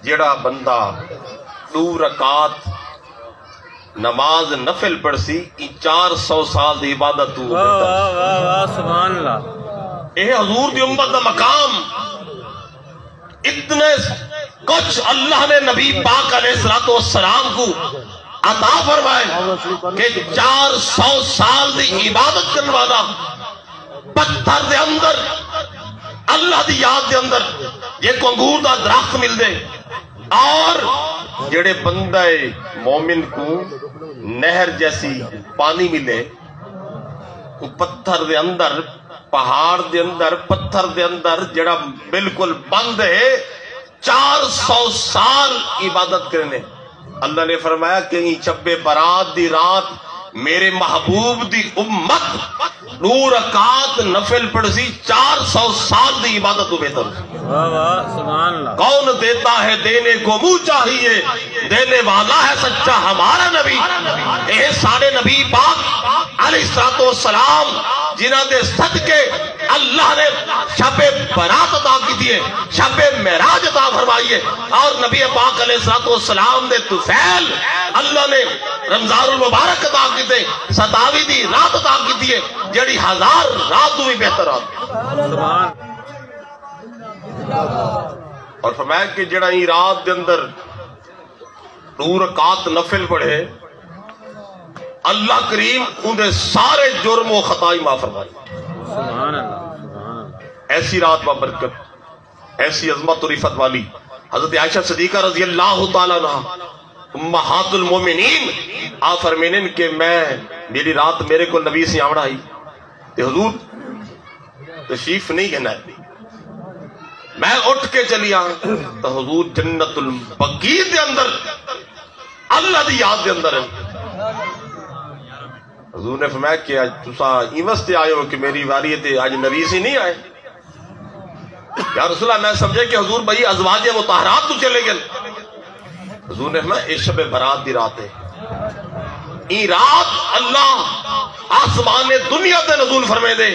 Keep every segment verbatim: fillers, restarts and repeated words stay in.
جیڑھا بندہ ݙو رکعت نماز نفل پڑھسی، ایں چار سو سال دی عبادت توں بہتر۔ واہ، واہ، واہ، واہ، سبحان اللہ۔ اے حضور دی امت دا مقام۔ اتنے کچھ اللہ نے نبی پاک علیہ الصلوۃ والسلام کو عطا فرمائے کہ چار سو سال دی عبادت کرن والا پتھر دے اندر، اللہ دی یاد دے اندر، جے کو انگور دا درخت مل دے، اور جڑے بندہ مومن کو نہر جیسی پانی ملے، وہ پتھر دے اندر، پہاڑ دے اندر، پتھر دے اندر، جڑا بالکل بند ہے، چار سو سال عبادت کرنے۔ اللہ نے فرمایا کہ ایں شب برات دی رات میرے محبوب دی امت ݙو رکعت نفل پڑھسی، چار سو سال دی عبادت تو بہتر۔ واہ واہ، سبحان اللہ۔ کون دیتا ہے، دینے کو منہ چاہیے، دینے والا ہے سچا ہمارا نبی۔ اے ساݙے نبی پاک علیہ الصلوۃ والسلام، جنہاں دے صدقے اللہ نے شب برات عطا کیتی ہے، شب معراج عطا فرمائی ہے، اور نبی پاک علیہ الصلوۃ والسلام دے طفیل اللہ نے رمضان المبارک عطا کیتے، ستاوی دی رات عطا کیتی ہے، جڑی ہزار رات تو بھی بہتر رات۔ سبحان۔ اور فرمایا کہ جڑا ایں رات دے اندر ݙو رکعت نفل پڑھے، اللہ کریم اوندے سارے جرم و خطائی معاف فرمائے۔ سبحان اللہ، سبحان اللہ۔ ایسی رات بابرکت، ایسی عظمت و رفعت والی حضرت عائشہ صدیقہ رضی اللہ تعالیٰ عنہا، امہات المومنین، آپ فرمیندن کہ میں، میری رات میرے کول نبی سی آوݨا ہئی تے حضور تشریف نہیں گھن آئے۔ میں اٹھ کے چلی آں تو حضور جنت البقیع دے اندر اللہ دی یاد دے اندر ہیں۔ حضور نے فرمایا کہ اڄ تساں ایں واسطے آئے ہو کہ میری واری تے اڄ نبی سی نہیں آئے۔ یا رسول اللہ، میں سمجھے کہ حضور بھئی ازواج مطہرات تو چلے گئے۔ حضور نے فرمایا، اے شب برات دی رات ہے۔ ایں رات اللہ آسمان دنیا تے نزول فرمے دے۔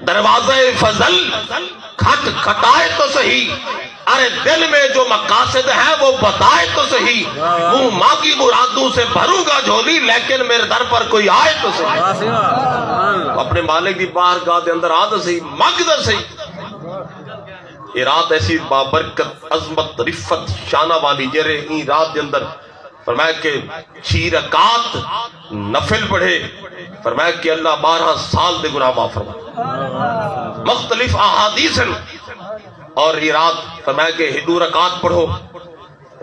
دروازہ فضل کھٹ کھٹائے تو صحیح، ارے دل میں جو مقاصد ہیں وہ بتائے تو صحیح۔ منہ مانگی مرادوں سے بھروں گا جھولی، لیکن میرے در پر کوئی آئے تو صحیح۔ واہ، سبحان اللہ۔ اپنے مالک دی بارگاہ دے اندر آ تو صحیح، منگ تو صحیح۔ اے رات ایسی بابرکت، عظمت، رفعت، شانہ والی، جیڑھے ایں رات دے اندر فرمایا کہ چھی رکعت نفل پڑھے، فرمایا کہ اللہ بارہ سال دے گناہ معاف فرمائے۔ مختلف احادیث ہیں۔ اور اے رات فرمایا کہ ݙو رکعت پڑھو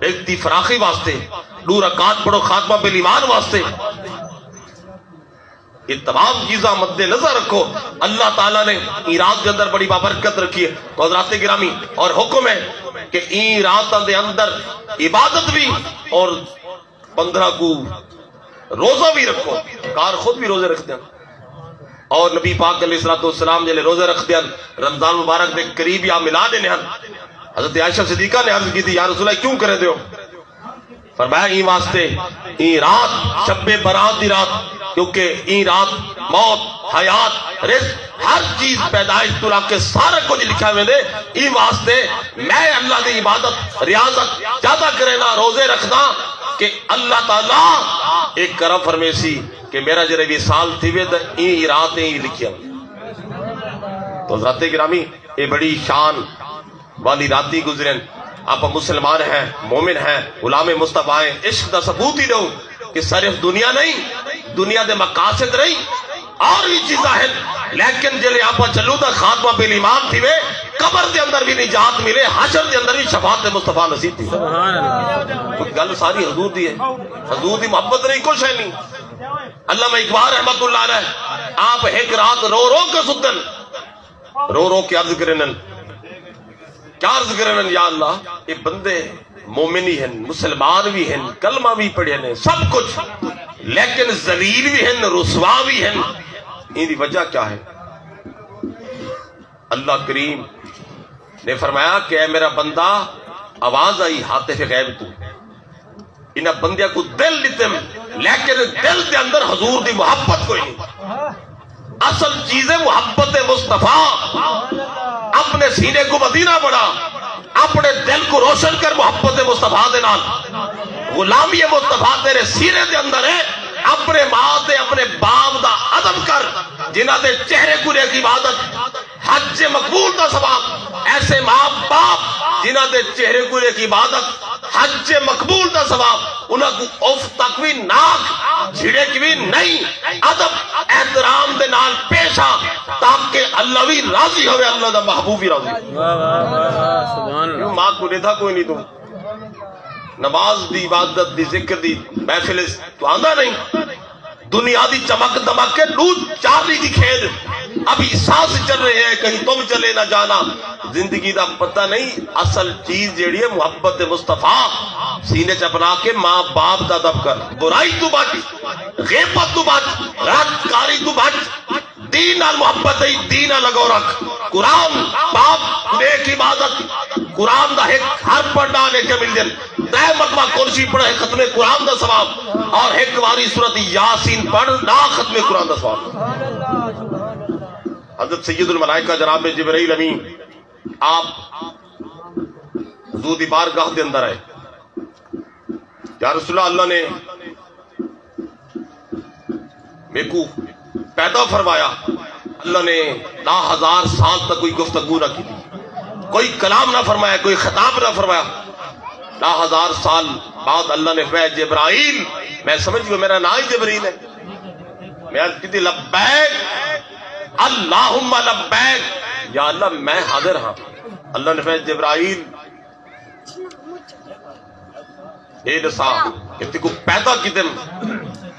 رزق دی فراخی واسطے، ݙو رکعت پڑھو خاتمہ بالایمان واسطے۔ یہ تمام چیزاں مد نظر رکھو۔ اللہ تعالیٰ نے ایں رات دے اندر بڑی بابرکت رکھی ہے۔ تو حضرات گرامی، اور حکم ہے کہ ایں راتاں دے اندر عبادت بھی اور پندرہ کو روزہ بھی رکھو۔ کار خود بھی روزے رکھدے ہیں۔ اور نبی پاک علیہ الصلوۃ والسلام جلے روزے رکھدے ہیں، رمضان مبارک دے قریب یا ملا دیندے ہیں۔ حضرت عائشہ صدیقہ نے عرض کی تھی، یا رسول اللہ، کیوں کرے دیو؟ فرمایا، ایں واسطے، ایں رات، شب برات دی رات، کیونکہ ایں رات موت، حیات، رزق، ہر چیز پیدائش تو لا کے سارا کچھ لکھا ویندے۔ ایں واسطے میں اللہ دی عبادت، ریاضت زیادہ کرینا، روزے رکھدا کہ اللہ تعالیٰ ایک کرم فرمیسی کہ میرا جڑے وصال تھیوے تے ایں رات ایں لکھیا۔ تو حضرات گرامی، اے بڑی شان والی راتیں گزرن۔ آپ مسلمان ہیں، مومن ہیں، غلام مصطفیٰ ہیں، عشق دا ثبوت ہی ݙیو کہ صرف دنیا نہیں، دنیا دے مقاصد نہیں، اور بھی چیزاں ہیں، لیکن جلے آپ چلوں تاں خاتمہ بالایمان تھیوے، قبر دے اندر بھی نجات ملے، حشر دے اندر بھی شفاعت مصطفیٰ نصیب تھی۔ سبحان اللہ۔ کوئی گل ساری حضور دی ہے، حضور دی محبت نہیں، کچھ ہے نہیں۔ علامہ اقبال رحمت اللہ علیہ آپ ایک رات رو رو کے ستن، رو رو کے عرض کرنن، کیا عرض کرنن؟ یا اللہ، اے بندے مومن ہی ہن، مسلمان بھی ہن، کلمہ بھی پڑھے نے، سب کچھ، لیکن ذلیل بھی ہن، رسوا بھی ہن۔ ایندی وجہ کیا ہے؟ اللہ کریم نے فرمایا کہ اے میرا بندہ، آواز آئی ہاتف غیب تو، انہاں بندیاں کو دل ݙتم، لیکن دل دے اندر حضور دی محبت کوئی نہیں۔ اصل چیز ہے محبت مصطفیٰ۔ اپنے سینے کو مدینہ بنا، اپݨے دل کوں روشن کر محبت مصطفیٰ دے نال۔ غلامی مصطفیٰ تیرے سینے دے اندر ہے۔ اپݨے ماء تے اپݨے باپ دا ادب کر، جنہاں دے چہرے کوں ݙیکھ عبادت حج مقبول دا ثواب۔ ایسے ماء باپ جنہاں دے چہرے کوں ݙیکھ عبادت حج مقبول دا ثواب۔ انہاں کوں اف تک وی نہ آکھ، جھڑک وی نہیں۔ ادب احترام دے نال پیش آ، تاکہ اللہ وی راضی ہوئے، اللہ دا محبوب وی راضی ہوئے۔ واہ، واہ، واہ، واہ، سبحان اللہ۔ کیوں ماں کوں ݙیدھا کوئی نہیں توں؟ نماز دی، عبادت دی، ذکر دی محفل اچ توں آندا نہیں؟ دنیا دی چمک دمک کے ݙو چار دی کھیل۔ ابھی سانس چل رہے ہیں، کہیں تم چلے نہ جانا۔ زندگی دا پتہ نہیں، اصل چیز جیڑھی ہے محبت مصطفیٰ۔ سینے چ اپنا کے ماں باپ دا ادب کر، برائی تو بچ، غیبت تو بچ، رات کاری تو بچ، دین نال محبت ہے، دین نال لگاؤ رکھ۔ قرآن پاک، نیک عبادت، قرآن دا ہک حرف پڑھݨ نال نیکیاں ملدن۔ ترے مرتبہ کل شریف پڑھے، ختم قرآن دا ثواب، اور ہک واری سورۃ یاسین پڑھ، نہ ختم قرآن دا ثواب۔ حضرت سید الملائکہ جناب جبرائیل امین آپ حضور دی بارگاہ دے اندر آئے۔ یا رسول اللہ، اللہ نے میکوں پیدا فرمایا، اللہ نے ݙاہ ہزار سال تک کوئی گفتگو نہ کی، کوئی کلام نہ فرمایا، کوئی خطاب نہ فرمایا۔ ݙاہ ہزار سال بعد اللہ نے فرمایا، جبرائیل، میں سمجھ گیا میرا نام ہی جبرائیل ہے۔ میں عرض کی تھی، لبیک اللہم لبیک، یا اللہ میں حاضر ہاں۔ اللہ نے فرمایا، جبرائیل، اے ݙسا کہ تیکوں پیدا کیتم،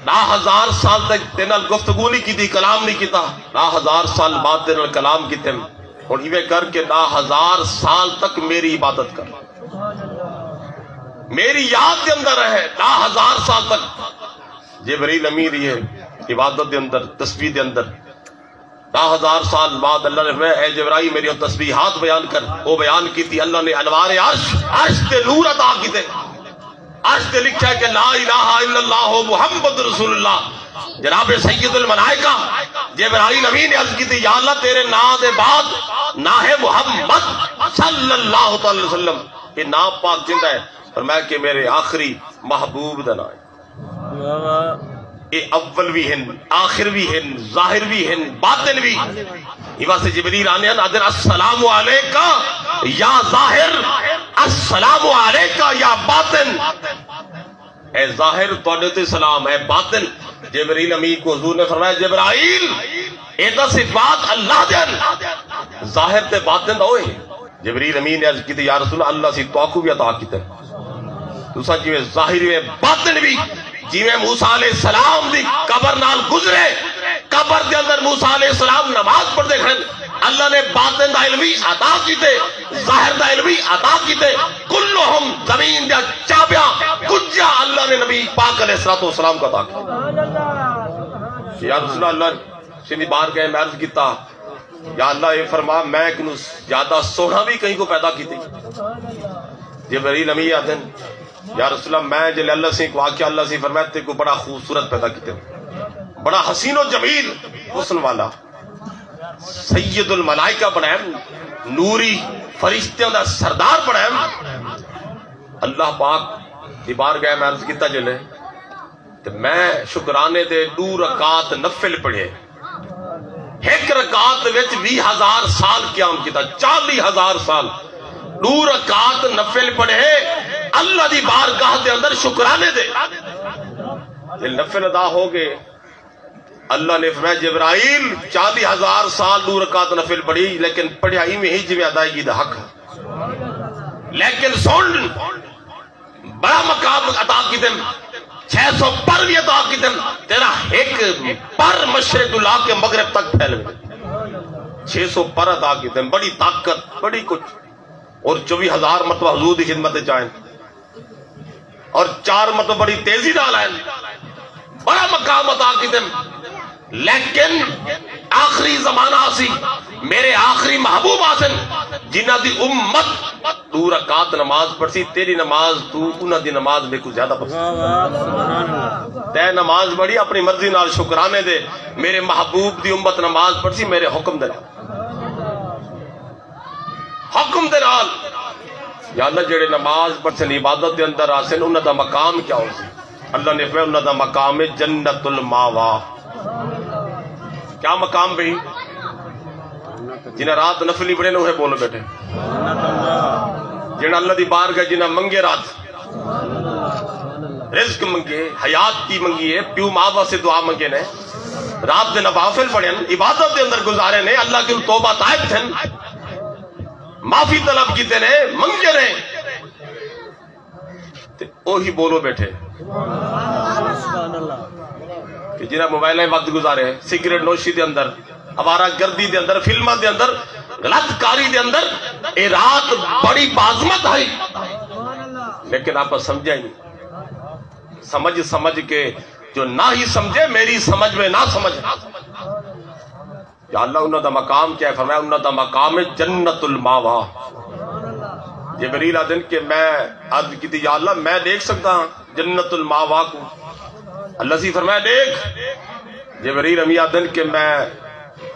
ݙاہ ہزار سال تک تیرے نال گفتگو نہیں کیتی، کلام نہیں کیتا، ݙاہ ہزار سال بعد تیرے نال کلام کیتم۔ ہݨ ایویں کر کے ݙاہ ہزار سال تک میری عبادت کر، میری یاد دے اندر رہے ݙاہ ہزار سال تک۔ جبرائیل امین رہے عبادت دے اندر، تسبیح دے اندر۔ ݙاہ ہزار سال بعد اللہ نے فرمایا، اے جبرائیل، میری تسبیحات بیان کر۔ او بیان کیتی، اللہ نے انوار عرش، عرش تے نور عطا کیتے۔ عرش تے لکھیا کہ لا الہ الا اللہ محمد رسول اللہ۔ جناب سید الملائکہ جبرائیل امین نے عرض کیتی، یا اللہ، تیرے نام دے بعد نہ ہے محمد صلی اللہ تعالی علیہ وسلم، یہ نام پاک زندہ ہے۔ فرمایا کہ میرے آخری محبوب دا نام ہے۔ واہ واہ۔ اے اول وی ہن، آخر وی ہن، ظاہر وی ہن، باطن وی۔ ایں واسطے جبریل آندے ہن، آہدن، السلام علیک یا ظاہر، السلام علیک یا باطن۔ اے ظاہر، تہاݙے تے سلام، اے باطن۔ جبریل امین کوں حضور نے فرمایا، جبرائیل، اے تاں صفات اللہ دے ہن، ظاہر تے باطن دا اوہے۔ جبریل امین نے عرض کیتی، یا رسول اللہ، اسی تہاکوں وی عطا کیتے۔ تساں جیویں ظاہری وے باطن وی، جیویں موسیٰ علیہ السلام دی قبر نال گزرے، قبر دے اندر موسیٰ علیہ السلام نماز پڑھدے کھڑن، اللہ نے باطن دا علم وی عطا کیتے، ظاہر دا علم وی عطا کیتے۔ کلہم، زمین دیاں چابیاں، کجا اللہ نے نبی پاک علیہ الصلوۃ والسلام کو عطا کیتے۔ یا رسول اللہ، سیدھی بارگاہ میں عرض کیتا، یا اللہ، اے فرما، میں کنوں زیادہ سوہݨا وی کہیں کوں پیدا کیتے؟ جبریل امین آہدن، یا رسول اللہ، میں جلے اللہ سئیں کوں آکھیا، اللہ سئیں فرمایا، تیکوں بڑا خوبصورت پیدا کیتے، بڑا حسین و جمیل حسن والا۔ سید الملائکہ بݨائے، نوری فرشتیاں دا سردار بݨائے۔ اللہ پاک دی بارگاہ میں عرض کیتا جلے، تے میں شکرانے دے ݙو رکعت نفل پڑھے۔ ہک رکعت وچ ویہہ ہزار سال قیام کیتا، چالیہہ ہزار سال۔ ݙو رکعت نفل پڑھے اللہ دی بارگاہ دے اندر شکرانے دے۔ تے نفل ادا ہو ڳئے۔ اللہ نے فرمایا، جبرائیل، چالیہہ ہزار سال ݙو رکعت نفل پڑھی، لیکن پڑھیا ایویں ہی جیویں ادائیگی دا حق ہے۔ لیکن سن، بڑا مقام عطا کیتن، چھ سو پر وی عطا کیتن، تیرا ہک پر مشرق تو لا کے مغرب تک پھیل گئے۔ چھ سو پر عطا کیتن، بڑی طاقت، بڑی کچھ، اور چووی ہزار مرتبہ حضور دی خدمت وچ آئے، اور چار مرتبہ بڑی تیزی نال آئے، بڑا مقام عطا کیتن۔ لیکن آخری زمانہ آسی، میرے آخری محبوب آسن، جنہاں دی امت ݙو رکعت نماز پڑھسی، تیری نماز تو انہاں دی نماز میکوں زیادہ پسند۔ واہ واہ، سبحان اللہ۔ تے نماز پڑھی اپݨی مرضی نال، شکرانے دے، میرے محبوب دی امت نماز پڑھسی میرے حکم دے نال۔ حکم دے نال۔ یا اللہ، جڑے نماز پڑھسن، عبادت دے اندر آسن، انہاں دا مقام کیا ہوسی؟ اللہ نے فرمایا، انہاں دا مقام ہے جنت الماوا۔ کیا مقام بھئی؟ جنہاں رات نفلی پڑھے نے، اوہے بولو بیٹھے۔ جنہاں اللہ دی بارگاہ، جنہاں منگے رات، رزق منگے، حیات دی منگی ہے، پیو ماں واسطے دعا منگے نے، رات دے نوافل پڑھے نے، عبادت دے اندر گزارے نے، اللہ کوں توبہ تائب تھن، معافی طلب کیتے نے، منگے نے، تے اوہی بولو بیٹھے۔ کہ جنہاں موبائلیں وقت گزارے، سگریٹ نوشی دے اندر، آوارہ گردی دے اندر، فلماں دے اندر، غلط کاری دے اندر، اے رات بڑی بازمت ہے، لیکن آپ سمجھا ہی نہیں۔ سمجھ، سمجھ کے جو نہ ہی سمجھے، میری سمجھ میں نہ سمجھ۔ یا اللہ، انہاں دا مقام کیا ہے؟ فرمایا، انہاں دا مقام ہے جنت الماوا۔ جبریل آدن کہ میں عرض کی تھی، یا اللہ، میں ݙیکھ سڳدا ہاں جنت الماوا کوں؟ اللہ سی فرمایا، ݙیکھ۔ جبریل امی آدن کہ میں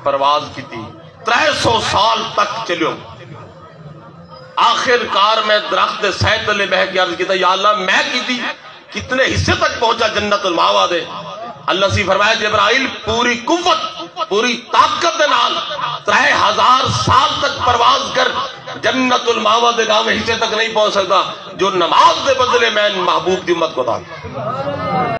پرواز کیتی، ترے سو سال تک چلیو۔ آخر کار میں درخت دے سائے تلے بہہ کے عرض کیتا، یا اللہ، میں کیتی کتنے حصے تک پہنچا جنت الماوا دے؟ اللہ سی فرمایا، جبرائیل، پوری قوت، پوری طاقت دے نال ترے ہزار سال تک پرواز کر، جنت الماوا دے ݙاویں حصے تک نہیں پہنچ سکدا، جو نماز دے بدلے میں محبوب دی امت کو عطا۔